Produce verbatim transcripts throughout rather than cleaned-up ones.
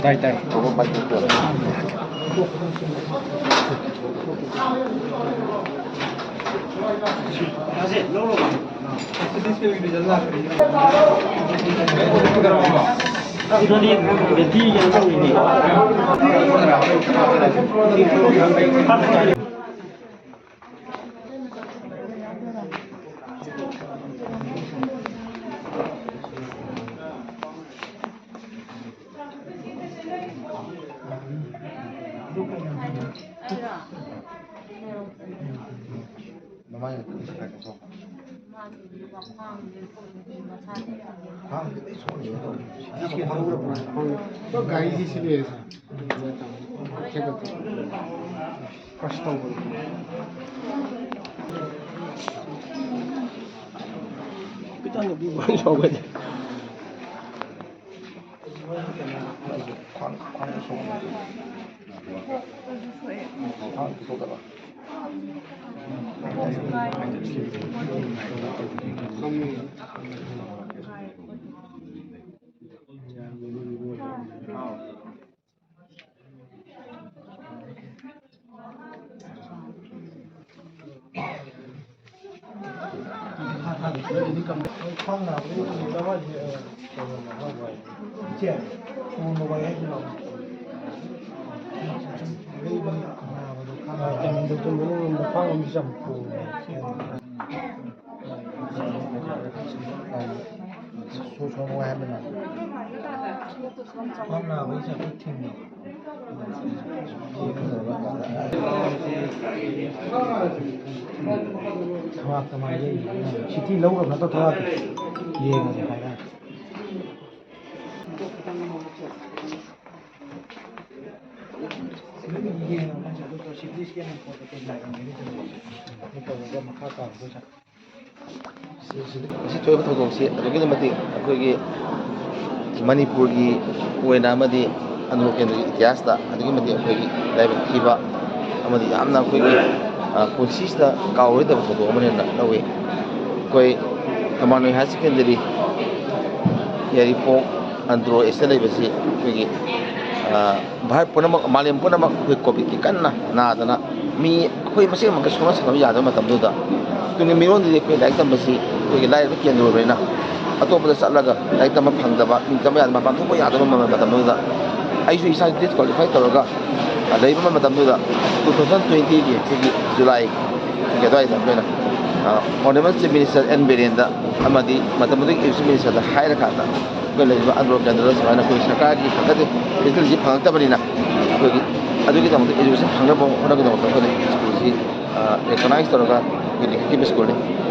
ꯇꯥꯏ, ꯇꯥꯏ꯫ ꯃꯃꯥꯏ ꯈꯛꯇ ꯁꯦꯒꯥꯏ ꯀꯛꯊꯣꯛ꯫ ꯈ꯭ꯋꯥꯡꯁꯦ ꯂꯣꯏ ꯁꯣꯛꯑꯦ꯫ ꯒꯥꯔꯤꯁꯤ ꯁꯤꯜꯂꯛꯑꯦ ꯁꯥꯔ꯫ ꯀ꯭ꯔꯁ ꯇꯧꯕꯗꯣ꯫ ꯈꯤꯇꯪ ꯅꯨꯄꯤ ꯃꯥꯅ ꯁꯥꯎꯒꯗꯤ꯫ ꯈ꯭ꯋꯥꯡ, ꯈ꯭ꯋꯥꯡ ꯁꯣꯛꯑꯦ꯫ ꯈ꯭ꯋꯥꯡ ꯁꯣꯛꯑꯦ꯫ ꯈ꯭ꯋꯥꯡ ꯅꯥꯕꯒꯤ ꯆꯠꯄ ꯊꯤꯡꯉꯦ꯫ ꯊꯕꯥꯛꯇ ꯃꯥꯏ ꯌꯩꯔꯤꯕ ꯃꯌꯥꯝ꯫ ꯁꯤꯇꯤ ꯂꯧꯈ꯭ꯔꯕ ꯅꯠꯇ꯭ꯔꯣ ꯊꯕꯥꯛꯇ? ꯌꯦꯡꯉꯁꯦ ꯍꯥꯏꯔꯛꯑꯒꯦ꯫ ꯌꯦꯡꯉꯣ ꯅꯪꯁꯨ, ꯑꯗꯨꯒ ꯁꯤꯇꯤ ꯁ꯭ꯀꯦꯟ ꯔꯤꯄꯣꯔꯠꯇ ꯀꯩ ꯂꯥꯛꯑꯝꯒꯦ? ꯑꯗꯨ ꯇꯧꯔꯒ ꯃꯈꯥ ꯇꯥꯕꯗꯣ ꯁꯥ-, ꯉꯁꯤ ꯊꯣꯛꯏꯕ ꯊꯧꯗꯣꯛꯁꯤ ꯑꯗꯨꯛꯀꯤ ꯃꯇꯤꯛ ꯑꯩꯈꯣꯏꯒꯤ ꯃꯅꯤꯄꯨꯔꯒꯤ ꯑꯣꯏꯅ ꯑꯃꯗꯤ ꯑꯟꯗ꯭ꯔꯣ ꯀꯦꯟꯗ꯭ꯔꯒꯤ ꯏꯇꯤꯍꯥꯁꯇ ꯑꯗꯨꯛꯀꯤ ꯃꯇꯤꯛ ꯑꯩꯈꯣꯏꯒꯤ ꯂꯥꯏꯕꯛ ꯊꯤꯕ ꯑꯃꯗꯤ ꯌꯥꯝꯅ ꯑꯩꯈꯣꯏꯒꯤ, ꯑ, ꯄꯨꯟꯁꯤꯁꯤꯗ ꯀꯥꯎꯔꯣꯏꯗꯕ ꯊꯧꯗꯣꯛ ꯑꯃꯅꯦꯅ ꯂꯧꯏ꯫ ꯑꯩꯈꯣꯏ ꯊꯧꯕꯥꯜ ꯍꯥꯌꯔ ꯁꯦꯀꯦꯟꯗꯔꯤ, ꯌꯥꯏꯔꯤꯄꯣꯛ, ꯑꯟꯗ꯭ꯔꯣ ꯑꯦꯁꯇ ꯂꯩꯕꯁꯤ ꯑꯩꯈꯣꯏꯒꯤ, ꯑ, ꯚꯥꯔꯠ ꯄꯨꯝꯅꯃꯛ, ꯃꯥꯂꯦꯝ ꯄꯨꯝꯅꯃꯛ ꯑꯩꯈꯣꯏ ꯀꯣꯚꯤꯗꯀꯤ ꯀꯟꯅ ꯅꯥꯗꯅ ꯃꯤ ꯑꯩꯈꯣꯏ ꯃꯁꯦꯟꯃꯛꯇ ꯁꯣꯛꯅ ꯁꯝꯅꯕ ꯌꯥꯗꯕ ꯃꯇꯝꯗꯨꯗ, ꯇꯨꯡꯒꯤ ꯃꯤꯔꯣꯟꯗꯗꯤ ꯑꯩꯈꯣꯏ ꯂꯥꯏꯔꯤꯛ ꯇꯝꯕꯁꯤ ꯑꯩꯈꯣꯏꯒꯤ ꯂꯥꯏꯔꯕ ꯀꯦꯟꯗ꯭ꯔ ꯑꯣꯏꯕꯅꯤꯅ ꯑꯇꯣꯞꯄꯗ ꯆꯠꯂꯒ ꯂꯥꯏꯔꯤꯛ ꯇꯝꯕ ꯐꯪꯗꯕ, ꯃꯤꯡ ꯆꯟꯕ ꯌꯥꯗꯕ, ꯃꯄꯥꯟ ꯊꯣꯛꯄ ꯌꯥꯗꯕ ꯃꯇꯝꯗꯨꯗ ꯑꯩꯁꯨ ꯏꯁꯥ ꯗꯤꯁꯀ꯭ꯋꯥꯂꯤꯐꯥꯏ ꯇꯧꯔꯒ ꯂꯩꯕ ꯃꯇꯝꯗꯨꯗ two thousand twenty-ꯒꯤ ꯑꯩꯈꯣꯏꯒꯤ ꯖꯨꯂꯥꯏꯒꯤ ꯑꯗꯨꯋꯥꯏꯗ ꯑꯩꯈꯣꯏꯅ, ꯑ, Honourable Chief Minister ꯑꯦꯟ ꯕꯤꯔꯦꯟꯗ ꯑꯃꯗꯤ ꯃꯇꯝ ꯑꯗꯨꯒꯤ Education Ministerꯗ ꯍꯥꯏꯔꯀꯥꯟꯗ ꯑꯩꯈꯣꯏ ꯂꯩꯔꯤꯕ ꯑꯟꯗ꯭ꯔꯣ ꯀꯦꯟꯗ꯭ꯔꯗ ꯁꯨꯃꯥꯏꯅ ꯑꯩꯈꯣꯏ ꯁꯔꯀꯥꯔꯒꯤ ꯐꯦꯁꯤꯂꯤꯇꯤ ꯐꯪꯉꯛꯇꯕꯅꯤꯅ ꯑꯩꯈꯣꯏꯒꯤ ꯑꯗꯨꯒꯤꯗꯃꯛꯇ education ꯐꯪꯅꯕ ꯍꯣꯠꯅꯒꯗꯕ ꯑꯩꯈꯣꯏꯅ ꯁ꯭ꯀꯨꯜꯁꯤ, ꯑ, ꯔꯤꯀꯣꯛꯅꯥꯏꯁ ꯇꯧꯔꯒ ꯑꯩꯈꯣꯏ ꯂꯤꯡꯈꯠꯈꯤꯕ ꯁ꯭ꯀꯨꯜꯅꯤ꯫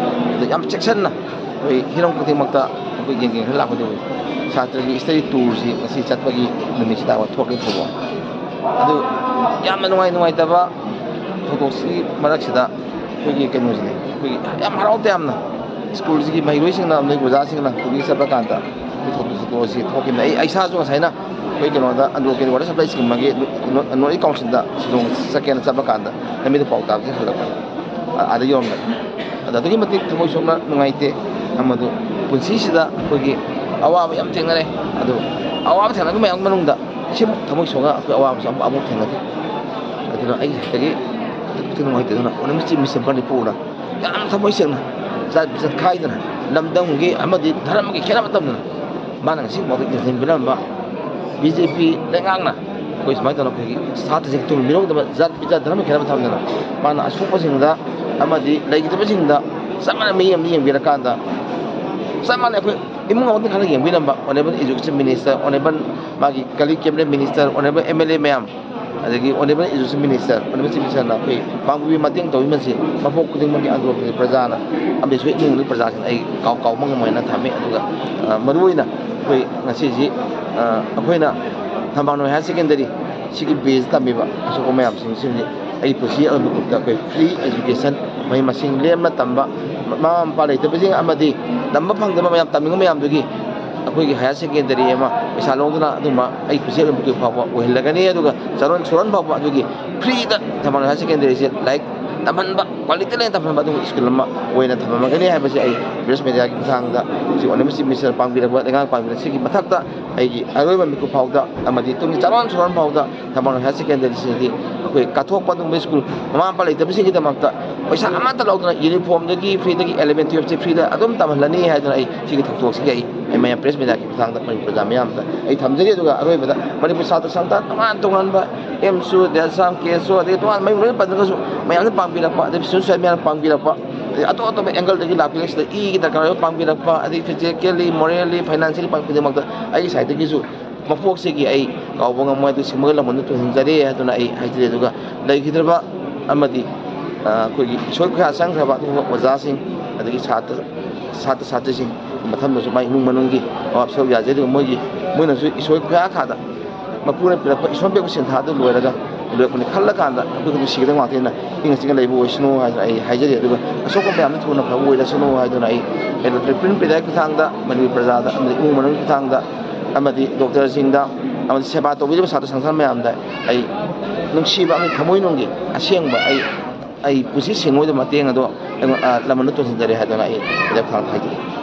ꯑꯗ ꯌꯥꯝ ꯆꯦꯛꯁꯤꯟꯅ ꯑꯩꯈꯣꯏ ꯍꯤꯔꯝ ꯈꯨꯗꯤꯡꯃꯛꯇ ꯑꯩꯈꯣꯏ ꯌꯦꯡ ꯌꯦꯡꯗꯅ ꯂꯥꯛꯀꯗꯧꯔꯤ꯫ ꯁꯥꯇ꯭ꯔꯒꯤ study tourꯁꯤ ꯉꯁꯤ ꯆꯠꯄꯒꯤ ꯅꯨꯃꯤꯠꯁꯤꯗ ꯑꯩꯈꯣꯏ ꯊꯣꯛꯂꯤ ꯊꯧꯗꯣꯛ꯫ ꯑꯗꯨ ꯌꯥꯝꯅ ꯅꯨꯡꯉꯥꯏ ꯅꯨꯡꯉꯥꯏꯇꯕ ꯊꯧꯗꯣꯛꯁꯤꯒꯤ ꯃꯔꯛꯁꯤꯗ ꯑꯩꯈꯣꯏꯒꯤ ꯀꯩꯅꯣꯁꯤꯅꯤ, ꯑꯩꯈꯣꯏꯒꯤ ꯌꯥꯝ ꯍꯔꯥꯎ ꯇꯌꯥꯝꯅ ꯁ꯭ꯀꯨꯜꯁꯤꯒꯤ ꯃꯍꯩꯔꯣꯏꯁꯤꯡꯅ, ꯅꯣꯏ ꯑꯣꯖꯥꯁꯤꯡꯅ ꯄꯨꯛꯅꯤꯡ ꯆꯠꯄ ꯀꯥꯟꯗ ꯑꯩꯈꯣꯏ ꯊꯧꯗꯣꯛ ꯊꯧꯗꯣꯛ ꯑꯁꯤ ꯊꯣꯛꯈꯤꯕꯅꯤ꯫ ꯑꯩ, ꯑꯩ ꯏꯁꯥꯁꯨ ꯉꯁꯥꯏꯅ ꯑꯩꯈꯣꯏ ꯀꯩꯅꯣꯗ ꯑꯟꯗ꯭ꯔꯣ ꯀꯦꯟꯗ꯭ꯔ ꯋꯥꯇꯔ ꯁꯄ꯭ꯂꯥꯏ ꯁ꯭ꯀꯤꯝ ꯑꯃꯒꯤ ꯅꯣ-, ꯅꯣ-, ꯅꯣꯔꯠ ꯏꯁ ꯀꯥꯎꯟꯁꯤꯜꯗ ꯁꯤꯂꯣꯡ ꯆꯠꯀꯦꯅ ꯆꯠꯄ ꯀꯥꯟꯗ ꯂꯝꯕꯤꯗ ꯄꯥꯎ ꯇꯥꯕꯁꯤ ꯍꯜꯂꯛꯄꯅꯤ꯫ ꯑ-, ꯑꯥꯗ ꯌꯧꯔꯝꯗꯥꯏ꯫ ꯑꯗ ꯑꯗꯨꯛꯀꯤ ꯃꯇꯤꯛ ꯊꯃꯣꯏ ꯁꯣꯛꯅ ꯅꯨꯡꯉꯥꯏꯇꯦ꯫ ꯑꯃꯗꯨ ꯄꯨꯟꯁꯤꯁꯤꯗ ꯑꯩꯈꯣꯏꯒꯤ ꯑꯋꯥꯕ ꯌꯥꯝ ꯊꯦꯡꯅꯔꯦ꯫ ꯑꯗꯨ ꯑꯋꯥꯕ ꯊꯦꯡꯅꯕ ꯃꯌꯥꯝ ꯃꯅꯨꯡꯗ ꯁꯤꯃꯨꯛ ꯊꯃꯣꯏ ꯁꯣꯛꯅ ꯑꯩꯈꯣꯏ ꯑꯋꯥꯕꯁꯤ ꯑꯃꯨꯛ, ꯑꯃꯨꯛ ꯊꯦꯡꯅꯗꯦ꯫ ꯑꯗꯨꯅ ꯑꯩ ꯉꯁꯥꯏꯗꯒꯤ ꯑꯗꯨꯛꯀꯤ ꯃꯇꯤꯛ ꯅꯨꯡꯉꯥꯏꯇꯗꯅ ꯑꯣꯅꯔꯦꯕꯜ ꯆꯤꯐ ꯃꯤꯅꯤꯁꯇꯔ ꯃꯅꯤꯄꯨꯔꯅ ꯌꯥꯝ ꯊꯃꯣꯏ ꯁꯦꯡꯅ, ꯖꯥꯠ ꯕꯤꯖꯥꯠ ꯈꯥꯏꯗꯅ, ꯂꯝꯗꯝꯒꯤ ꯑꯃꯗꯤ ꯙꯔꯃꯒꯤ ꯈꯦꯠꯅꯕ ꯊꯝꯗꯅ, ꯃꯥꯅ ꯉꯁꯤ ꯐꯥꯎꯕ ꯌꯦꯡꯁꯤꯟꯕꯤꯔꯝꯕ ꯕꯤ ꯖꯦ ꯄꯤ ꯂꯩꯉꯥꯛꯅ ꯑꯩꯈꯣꯏ ꯁꯨꯃꯥꯏꯅ ꯇꯧꯅ ꯑꯩꯈꯣꯏꯒꯤ ꯁꯥꯇ꯭ꯔꯁꯤꯡ ꯇꯨꯡ ꯃꯤꯔꯣꯛꯗꯕ ꯖꯥꯠ ꯕꯤꯖꯥꯠ ꯙꯔꯃ ꯈꯦꯠꯅꯕ ꯊꯝꯗꯅ, ꯃꯥꯅ ꯑꯁꯣꯛꯄꯁꯤꯡꯗ ꯑꯃꯗꯤ ꯂꯩꯈꯤꯗꯕꯁꯤꯡꯗ ꯆꯞ ꯃꯥꯟꯅ ꯃꯤꯠꯌꯦꯡ ꯑꯃꯗ ꯌꯦꯡꯕꯤꯔꯀꯥꯟꯗ, ꯆꯞ ꯃꯥꯟꯅ ꯑꯩꯈꯣꯏ ꯏꯃꯨꯡ ꯑꯃꯗ ꯈꯜꯂꯒ ꯌꯦꯡꯕꯤꯔꯝꯕ ꯑꯣꯅꯔꯦꯕꯜ ꯏꯖꯨꯀꯦꯁꯟ ꯃꯤꯅꯤꯁꯇꯔ, ꯑꯣꯅꯔꯦꯕꯜ ꯃꯥꯒꯤ colleague cabinet minister, honourable M L A ꯃꯌꯥꯝ, ꯑꯗꯒꯤ honourable education minister, honourable chief ꯃꯤꯅꯤꯁꯇꯔꯅ ꯑꯩꯈꯣꯏ ꯄꯥꯡꯕꯤꯕ ꯃꯇꯦꯡ ꯇꯧꯕꯤꯕꯁꯤ ꯃꯄꯣꯛ ꯈꯨꯗꯤꯡꯃꯛꯀꯤ ꯑꯟꯗ꯭ꯔꯣ ꯄ꯭ꯔꯗꯦꯁ ꯄ꯭ꯔꯖꯥꯅ ꯑꯃꯗꯤ ꯁꯣꯏ ꯏꯃꯨꯡ ꯃꯅꯨꯡꯒꯤ ꯄ꯭ꯔꯖꯥꯁꯤꯡꯅ ꯑꯩ ꯀꯥꯎ-, ꯀꯥꯎꯕ ꯉꯝꯃꯣꯏꯅ ꯊꯝꯃꯤ꯫ ꯑꯗꯨꯒ, ꯑ, ꯃꯔꯨꯑꯣꯏꯅ ꯑꯩꯈꯣꯏ ꯉꯁꯤꯁꯤ, ꯑ, ꯑꯩꯈꯣꯏꯅ ꯊꯝꯕꯥꯜ ꯍꯥꯌꯔ ꯁꯦꯀꯦꯟꯗꯔꯤ ꯁꯤꯒꯤ ꯕꯦꯁꯇ ꯇꯝꯃꯤꯕ ꯑꯁꯣꯛꯄ ꯃꯌꯥꯝꯁꯤꯡꯁꯤꯅꯤ ꯑꯩ ꯄꯨꯟꯁꯤ ꯑꯔꯣꯏꯕ ꯈꯨꯗꯤꯡꯃꯛꯇ ꯑꯩꯈꯣꯏ ꯐ꯭ꯔꯤ ꯑꯦꯖꯨꯀꯦꯁꯟ, ꯃꯍꯩ ꯃꯁꯤꯡ ꯂꯦꯝꯅ ꯇꯝꯕ, ꯃꯃꯥ ꯃꯄꯥ ꯂꯩꯇꯕꯁꯤꯡ ꯑꯃꯗꯤ ꯇꯝꯕ ꯐꯪꯗꯕ ꯃꯌꯥꯝ, ꯇꯝꯅꯤꯡꯕ ꯃꯌꯥꯝꯗꯨꯒꯤ ꯑꯩꯈꯣꯏꯒꯤ ꯍꯥꯌꯔ ꯁꯦꯀꯦꯟꯗꯔꯤ ꯑꯃ ꯄꯩꯁꯥ ꯂꯧꯗꯅ ꯑꯗꯨꯝꯕ ꯑꯩ ꯄꯨꯟꯁꯤ ꯑꯔꯣꯏꯕ ꯐꯥꯎꯕ ꯑꯣꯏꯍꯜꯂꯒꯅꯤ꯫ ꯑꯗꯨꯒ ꯆꯔꯣꯟ ꯁꯨꯔꯣꯟ ꯐꯥꯎꯕ ꯑꯗꯨꯒꯤ ꯐ꯭ꯔꯤꯗ ꯊꯧꯕꯥꯜ ꯍꯥꯌꯔ ꯁꯦꯀꯦꯟꯗꯔꯤꯁꯦ ꯂꯥꯏꯔꯤꯛ ꯇꯝꯍꯟꯕ, ꯀ꯭ꯋꯥꯂꯤꯇꯤ ꯂꯩꯅ ꯇꯝꯍꯟꯕ ꯑꯗꯨꯒꯨꯝꯕ ꯁ꯭ꯀꯨꯜ ꯑꯃ ꯑꯣꯏꯅ ꯊꯝꯃꯝꯃꯒꯅꯤ ꯍꯥꯏꯕꯁꯤ ꯑꯩ ꯄ꯭ꯔꯦꯁ ꯃꯦꯗꯤꯌꯥꯒꯤ ꯈꯨꯠꯊꯥꯡꯗ ꯍꯧꯖꯤꯛ ꯑꯣꯅꯔꯦꯕꯜ ꯆꯤꯐ ꯃꯤꯅꯤꯁꯇꯔ ꯄꯥꯡꯕꯤꯔꯛꯄ, ꯂꯩꯉꯥꯛ ꯄꯥꯡꯕꯤꯔꯛꯄ ꯁꯤꯒꯤ ꯃꯊꯛꯇ ꯑꯩꯒꯤ ꯑꯔꯣꯏꯕ ꯃꯤꯀꯨꯞ ꯐꯥꯎꯗ ꯑꯃꯗꯤ ꯇꯨꯡꯒꯤ ꯆꯔꯣꯟ ꯁꯨꯔꯣꯟ ꯐꯥꯎꯗ ꯊꯝꯕꯥꯜ ꯍꯥꯌꯔ ꯁꯦꯀꯦꯟꯗꯔꯤꯁꯤꯗꯤ ꯑꯩꯈꯣꯏ ꯀꯠꯊꯣꯛꯄ ꯑꯗꯨꯒꯨꯝꯕ ꯁ꯭ꯀꯨꯜ, ꯃꯃꯥ ꯃꯄꯥ ꯂꯩꯇꯕꯁꯤꯡꯒꯤꯗꯃꯛꯇ ꯄꯩꯁꯥ ꯑꯃꯠꯇ ꯂꯧꯗꯅ ꯌꯨꯅꯤꯐꯣꯔꯝꯗꯒꯤ ꯐ꯭ꯔꯤꯗꯒꯤ ꯑꯦꯂꯚꯦꯟ ꯇꯨꯌꯦꯜꯞꯁꯤ ꯐ꯭ꯔꯤꯗ ꯑꯗꯨꯝ ꯇꯝꯍꯜꯂꯅꯤ ꯍꯥꯏꯗꯅ ꯑꯩ ꯁꯤꯒꯤ ꯊꯧꯗꯣꯛꯁꯤꯒꯤ ꯑꯩ ꯑꯩ ꯃꯌꯥꯝ ꯄ꯭ꯔꯦꯁ ꯃꯦꯗꯤꯌꯥꯒꯤ ꯈꯨꯠꯊꯥꯡꯗ ꯃꯅꯤꯄꯨꯔ ꯄ꯭ꯔꯖꯥ ꯃꯌꯥꯝꯗ ꯑꯩ ꯊꯝꯖꯔꯤ꯫ ꯑꯗꯨꯒ ꯑꯔꯣꯏꯕꯗ ꯃꯅꯤꯄꯨꯔ ꯁꯥꯇ꯭ꯔ ꯁꯪꯁꯊꯥꯟ ꯇꯣꯉꯥꯟ ꯇꯣꯉꯥꯟꯕ ꯑꯦꯝꯁꯨ, ꯗꯦꯁꯥꯝ, ꯀꯦꯁꯨ, ꯑꯗꯒꯤ ꯇꯣꯉꯥꯟ ꯃꯌꯥꯝ ꯂꯣꯏꯅ ꯄꯟꯗ꯭ꯔꯒꯁꯨ ꯃꯌꯥꯝꯅ ꯄꯥꯡꯕꯤꯔꯛꯄ, ꯑꯗꯩ ꯁꯣꯁꯤꯌꯦꯜ ꯃꯌꯥꯝꯅ ꯄꯥꯡꯕꯤꯔꯛꯄ, ꯑꯗꯩ ꯑꯇꯣꯞ ꯑꯇꯣꯞꯄ ꯑꯦꯡꯒꯜꯗꯒꯤ ꯂꯥꯛꯄꯤꯔꯒ ꯁꯤꯗ ꯏꯒꯤ ꯗꯔꯀꯥꯔ ꯑꯣꯏꯕ ꯄꯥꯡꯕꯤꯔꯛꯄ, ꯑꯗꯩ ꯐꯤꯖꯤꯀꯦꯜꯂꯤ, ꯃꯣꯔꯦꯜꯂꯤ, ꯐꯥꯏꯅꯥꯟꯁꯤꯌꯦꯜꯂꯤ ꯄꯥꯡꯕꯤꯔꯛꯄ ꯈꯨꯗꯤꯡꯃꯛꯇ ꯑꯩꯒꯤ ꯁꯥꯏꯠꯇꯒꯤꯁꯨ ꯃꯄꯣꯛꯁꯤꯒꯤ ꯑꯩ ꯀꯥꯎꯕ ꯉꯝꯃꯣꯏ꯫ ꯑꯗꯨ ꯁꯤꯡꯕꯒꯤ ꯂꯃꯟꯗ ꯇꯣꯟꯁꯤꯟꯖꯔꯤ ꯍꯥꯏꯗꯨꯅ ꯑꯩ ꯍꯥꯏꯖꯔꯤ꯫ ꯑꯗꯨꯒ ꯂꯩꯈꯤꯗ꯭ꯔꯕ ꯑꯃꯗꯤ, ꯑ, ꯑꯩꯈꯣꯏꯒꯤ ꯏꯁꯣꯏ ꯈꯨꯌꯥ ꯆꯪꯈ꯭ꯔꯕ ꯑꯗꯨꯒꯨꯝꯕ ꯑꯣꯖꯥꯁꯤꯡ, ꯑꯗꯒꯤ ꯁꯥꯇ꯭ꯔ, ꯁꯥꯇ꯭ꯔ ꯁꯥꯇ꯭ꯔꯤꯁꯤꯡ ꯃꯊꯪꯗꯁꯨ ꯃꯥꯏ ꯏꯃꯨꯡ ꯃꯅꯨꯡꯒꯤ ꯑꯋꯥꯕ ꯁꯔꯨꯛ ꯌꯥꯖꯩ꯫ ꯑꯗꯨꯒ ꯃꯣꯏꯒꯤ, ꯃꯣꯏꯅꯁꯨ ꯏꯁꯣꯏ ꯈꯨꯌꯥ ꯈꯥꯗ ꯃꯄꯨꯅ ꯄꯤꯔꯛꯄ ꯏꯁꯣꯔ ꯄꯤꯔꯛꯄ ꯁꯤꯟꯊꯥꯗꯨ ꯂꯣꯏꯔꯒ ꯂꯣꯏꯔꯛꯄꯅꯤ ꯈꯜꯂꯀꯥꯟꯗ ꯑꯩꯈꯣꯏ ꯅꯨꯡꯁꯤꯒꯗꯕ ꯉꯥꯛꯇꯅꯤꯅ ꯏꯪꯅ ꯆꯤꯛꯅ ꯂꯩꯕ ꯑꯣꯏꯁꯅꯨ ꯍꯥꯏꯗꯅ ꯑꯩ ꯍꯥꯏꯖꯔꯤ꯫ ꯑꯗꯨꯒ ꯑꯁꯣꯛꯄ ꯃꯌꯥꯝꯗꯨ ꯊꯨꯅ ꯐꯕ ꯑꯣꯏꯔꯁꯅꯨ ꯍꯥꯏꯗꯨꯅ ꯑꯩ ꯄ꯭ꯔꯤꯟ ꯄꯤꯔꯛꯄꯒꯤ ꯈꯨꯠꯊꯥꯡꯗ, ꯃꯅꯤꯄꯨꯔ ꯄ꯭ꯔꯖꯥꯗ ꯑꯃꯗꯤ ꯏꯃꯨꯡ ꯃꯅꯨꯡꯒꯤ ꯈꯨꯠꯊꯥꯡꯗ ꯑꯃꯗꯤ ꯗꯣꯛꯇꯔꯁꯤꯡꯗ ꯑꯃꯗꯤ ꯁꯦꯕꯥ ꯇꯧꯕꯤꯔꯤꯕ ꯁꯥꯇ꯭ꯔ ꯁꯪꯁꯊꯥꯟ ꯃꯌꯥꯝꯗ ꯑꯩ ꯅꯨꯡꯁꯤꯕ ꯑꯃꯗꯤ ꯊꯃꯣꯏꯅꯨꯡꯒꯤ ꯑꯁꯦꯡꯕ ꯑꯩ, ꯑꯩ ꯄꯨꯟꯁꯤ ꯁꯦꯡꯉꯣꯏꯗꯕ ꯃꯇꯦꯡ ꯑꯗꯣ ꯑꯩꯉꯣꯟ-, ꯑ, ꯂꯃꯟꯗ ꯇꯣꯟꯁꯤꯟꯖꯔꯦ ꯍꯥꯏꯗꯨꯅ ꯑꯩ ꯃꯦꯗꯤꯌꯥ ꯈꯨꯠꯊꯥꯡꯗ ꯍꯥꯏꯖꯔꯤ꯫